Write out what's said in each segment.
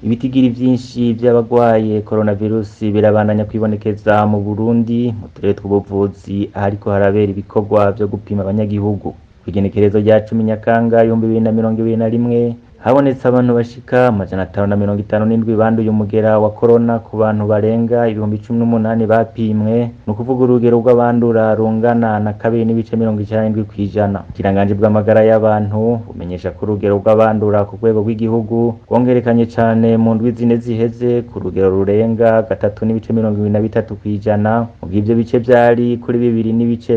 Ibitigiri vyinshi vy'abagwaye coronavirus birabandanya kwibonekeza mu Burundi mu turere tw'ubuvuzi ahariko harabera ibikorwa vyo gupima abanyagihugu. Kw'igenekerezo rya 10 Nyakanga 2021 habonetse abantu bashika 557 banduye umugera wa corona ku bantu barenga 18,000 bapimwe, ni ukuvuga urugero rw'abandura rungana na 2.97%. Ubushikiranganje bw'amagara y'abantu bumenyesha ko urugero rw'abandura ku rwego rw'igihugu rwongerekanye cane mu ndwi zine ziheze ku rugero rurenga 3.23%, mu gihe ivyo bice vyari kuri 2.26%.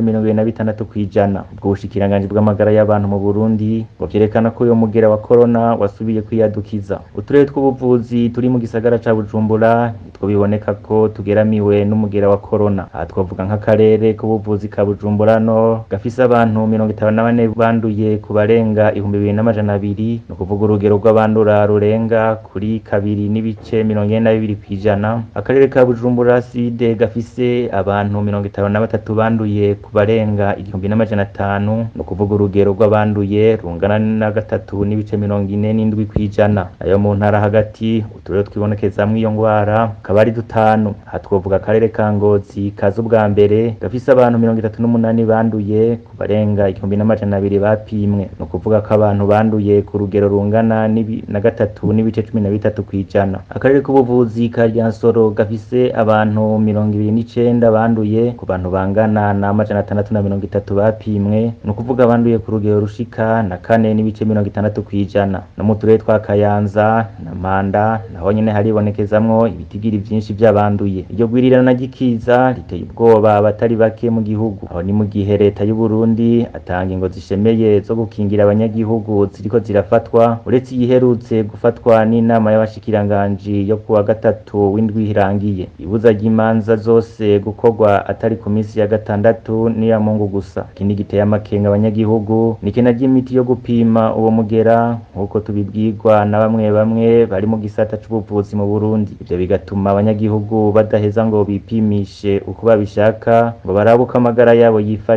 Ubwo bushikiranganji bw'amagara y'abantu mu Burundi ngo vyerekana ko uyo mugera wa corona wasubiye kwiyadukiza. Uturere tw'ubuvuzi turi mu gisagara ca Bujumbura nitwo biboneka ko tugeramiwe n'umugera wa corona. Aha twovuga nk'akarere k'ubuvuzi ka Bujumbura Nord gafise abantu 54 banduye ku barenga 2200, ni ukuvuga urugero rw'abandura rurenga kuri 2.42%. Akarere ka Bujumbura Sud gafise abantu 53 banduye ku barenga 1500, ni ukuvuga urugero rw'abanduye rungana na 3.47%. Nayo mu ntara hagati uturere twibonekezamwo iyo ngwara akaba ari dutanu. Aha twovuga akarere ka Ngozi kaza ubwa mbere gafise abantu 38 banduye ku barenga 1200 bapimwe, ni ukuvuga ko abantu banduye ku rugero rungana na 3.13%. Akarere k'ubuvuzi ka Ryansoro gafise abantu 29 banduye ku bantu bangana na 630 bapimwe, ni ukuvuga abanduye ku rugero rushika na 4.60%. No mu turere twa Kayanza na Mpanda naho nyene haribonekezamwo ibitigiri vyinshi vy'abanduye. Iryo gwirirana ry'ikiza riteye ubwoba abatari bake mu gihugu. Aho ni mu gihe leta y'u Burundi ata ngingo zishemeye zo gukingira abanyagihugu ziriko zirafatwa, uretse iyiherutse gufatwa n'inama y'abashikiranganji yo kuwa gatatu w'indwi irangiye. Ibuza ry'imanza zose gukorwa atari ku minsi ya gatandatu n'iya Mungu gusa. Ikindi giteye amakenga abanyagihugu ni ikena ry'imiti yo gupima uwo mugera nk'uko tubibwirwa na bamwe bamwe bari mu gisata c'ubuvuzi mu Burundi. Ivyo bigatuma abanyagihugu badaheza ngo bipimishe uko babishaka ngo barabe uko amagara yabo yifashe.